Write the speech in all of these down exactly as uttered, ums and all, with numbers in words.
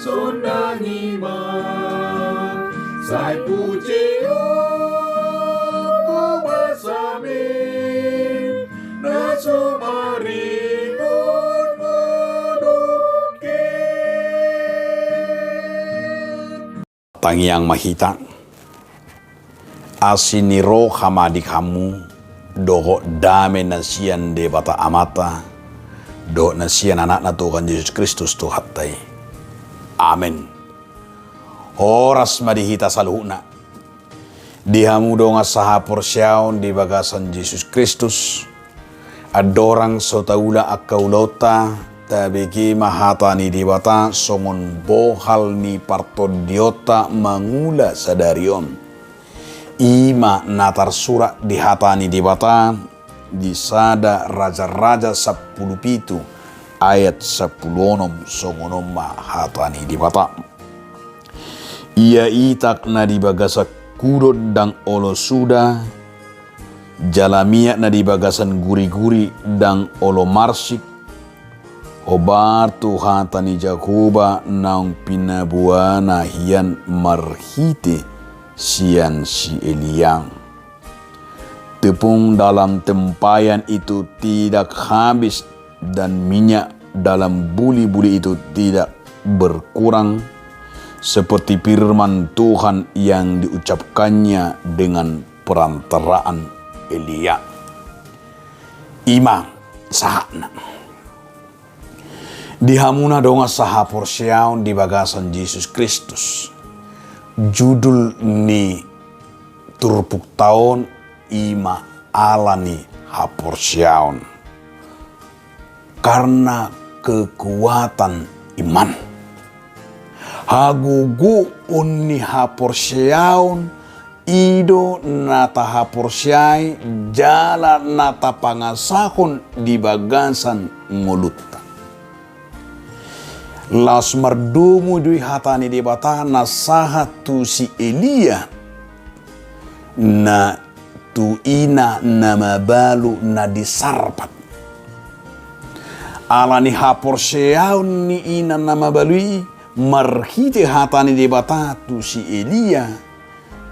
Sondangi ma, sai puji Ho, Ho basa mi, na sumaringot manungkun. Tangiang ma hita. Asi ni roha ma di hamu, dohot dame na sian Debata Amanta, dohot na sian Anakna Tuhan Jesus Kristus Tuhanta i. Amen. Horas ma di hita saluhutna. Di hamu dongan sahaporseaon di bagasan Jesus Kristus, andorang so taula angka ulaonta, tabege ma hata ni Debata songon bohal ni partondionta mangula sadari on. I ma na tarsurat di hata ni Debata di sada Raja-raja sampulu pitu ayat sampulu onom, songon on ma hata ni Debata. Ia itak na di bagasan kudo ndang olo suda, jala miak na di bagasan guri-guri ndang olo marsik, hombar tu hata ni Jahowa naung pinaboana hian marhite sian si Elia. Tepung dalam tempayan itu tidak habis, dan minyak dalam buli-buli itu tidak berkurang, seperti firman Tuhan yang diucapkannya dengan perantaraan Elia. I ma sahatna. Di hamu na dongan sahaporseaon di bagasan Jesus Kristus, judul ni turpukta on i ma ala ni haporseaon. Karena kekuatan iman. Hagogoon ni haporseaon i do na tahaporseai jala na tapangasahon di bagasan ngolunta. Laos mardomu do i hata ni Debata na sahat tu si Elia, na tu ina na mabalu na di Sarpat. Ala ni haporseaon ni ina na mabalu i, marhite hata ni Debata tu si Elia,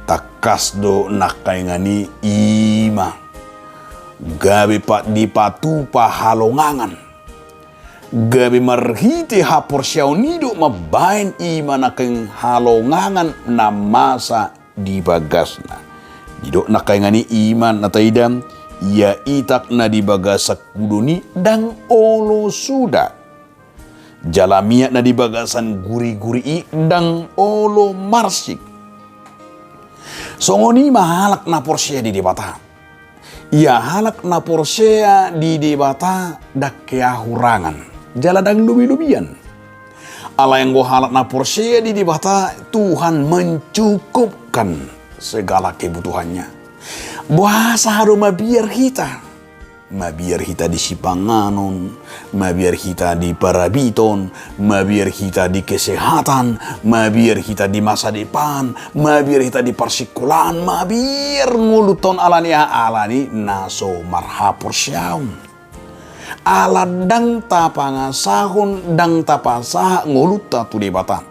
tangkas do nangkaningan i i ma gabe pa-, dipatupa halongangan. Gabe marhite haporseaon i do mambahen i ma nangkaningan halongangan na masa di bagasna. Didok nangkaningan i i ma na taida, ia itak na di bagasan kudo i ndang olo suda. Jala miak na di bagasan guri-guri i ndang olo marsik. Songon i ma halak na porsea di Debata. Ia halak na porsea di Debata ndang keahurangan, jala ndang lobi-lobian. Alai anggo halak na porsea di Debata, Tuhan mencukupkan segala kebutuhannya. Boasa do mabiar hita? Mabiar hita di sipanganon, mabiar hita di parabiton, mabiar hita di kesehatan, mabiar hita di masa depan, mabiar hita di parsikolaan, mabiar ngolunta on ala ni aha? Ala ni na so marhaporseaon. Ala ndang tapangasahon, ndang tapasahat ngolunta tu Debata.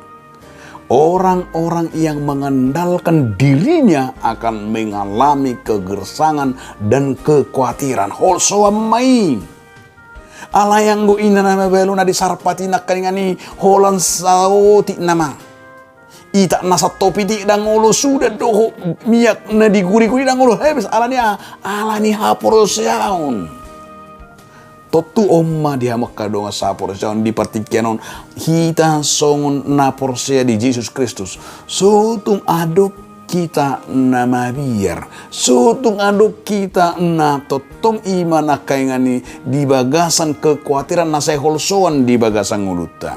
Orang-orang yang mengandalkan dirinya akan mengalami kegersangan dan kekuatiran. Holsoan ma i. Alai anggo ina na mabalu na di Sarpat i nangkaningan i holan saotik nama. Itak na santopit i ndang olo suda dohot miak na di guri-guri ndang olo habis ala ni aha? Ala ni haporseaon. Tontu on ma di hamu angka dongan sahaporseaon di partingkian on, hita songon na porsea di Jesus Kristus, so tung adong hita na mabiar, so tung adong hita na tongtong i ma nangkaningan i di bagasan kekuatiran na sai holsoan di bagasan ngolunta.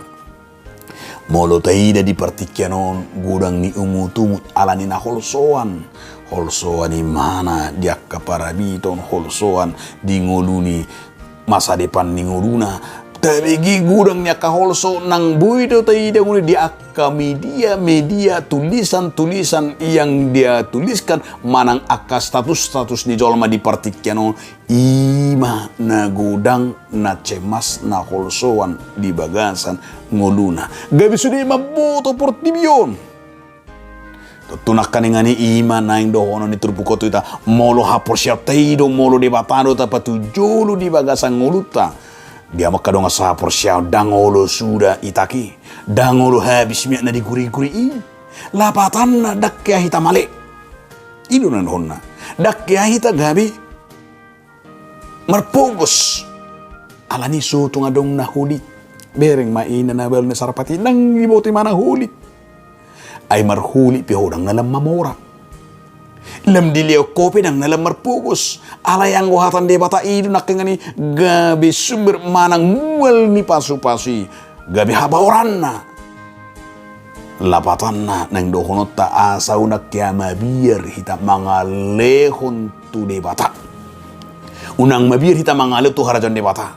Molo taida di partingkian on godang ni umut-umut ala ni na holsoan. Holsoan i mana di angka parabiton, holsoan di ngolu ni masa depan ni ngoluna, Tabege godang ni angka holso nang boi do taida ngolu di angka media-media, tulisan-tulisan yang dia tuliskan, manang angka status-status ni jolma di partingkian on, i ma na godang, na cemas, na holsoan di bagasan ngoluna. Gabe sude mamboto portibi on. Tontu nangkaningan i, i ma naeng dohonon ni turpuk on tu hita, molo haporseaonta i do, molo Debata do tapatujolo di bagasan ngolunta, dia ma angka dongan sahaporseaon, ndang olo suda itak i, ndang olo habis miak na di guriguri i. Lapatanna, ndang hea hita male. I do na dohonna. Ndang hea hita gabe marpogos. Alani so tung adong na holit. Bereng ma ina na balga sarpat i, ndang diboto i ma na holit. Ai marholit pe ho ndang na lam mamora. Lam dilehon ho pe ndang na lam marpogos. Alai anggo hata ni Debata i do nangkaningan i gabe sumber manang mual ni pasupasu i. Gabe habaoranna. Lapatanna naeng dohononta, asa unang hea mabiar hita mangalehon tu Debata. Unang mabiar hita mangalehon tu harajaon Debata.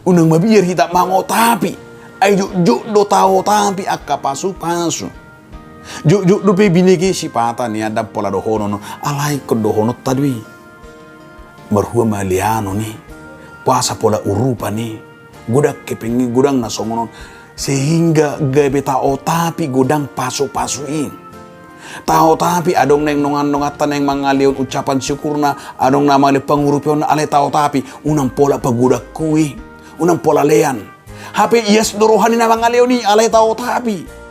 Unang mabiar hita mangotapi. Ai jotjot do taotapi angka pasupasu. Jotjot dope binege sipata nian, ndang pola dohonon, alai ingkon dohononta do i. Marhua ma leanon i, boasa pola urupan i, godang hepeng i, godang na songon on, sehingga gabe taotapi godang pasupasu i. Taotapi adong naeng dongan-donganta naeng mangalehon ucapan syukurna, adong na mangalehon pangurupionna, alai taotapi, unang pola pagodanghu i, unang pola lean. Hape ias do roha ni na mangalehon i, alai taotapi.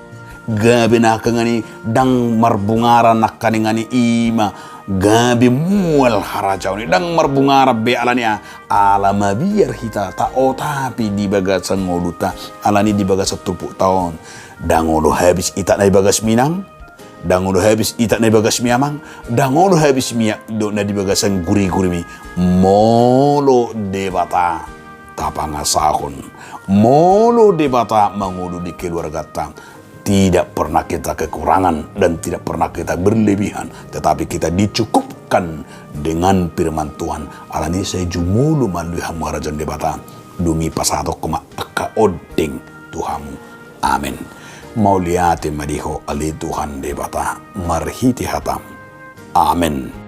Gabe nangkaningan i ndang marbungaran nangkaningan i, i ma gabe mual harajaon i, ndang marbungaran be alani a, ala mabiar hita taotapi di bagasan ngolunta, alani di bagasan turpukta on. Ndang olo habis itak na di bagas minang, ndang olo habis itak na di bagas miamang, ndang olo habis miak do na di bagasan gurigurimi. Molo Debata tapangasahon, molo Debata mangolu di keluargata, tidak pernah kita kekurangan dan tidak pernah kita berlebihan, tetapi kita dicukupkan dengan firman Tuhan. Alani i sai jumolo ma luhut hamu harajaon Debata, dung i pasahatonku ma angka ondeng tu hamu. Amen. Mauliate ma di Ho ale Tuhan Debata, marhite hataM. Amen.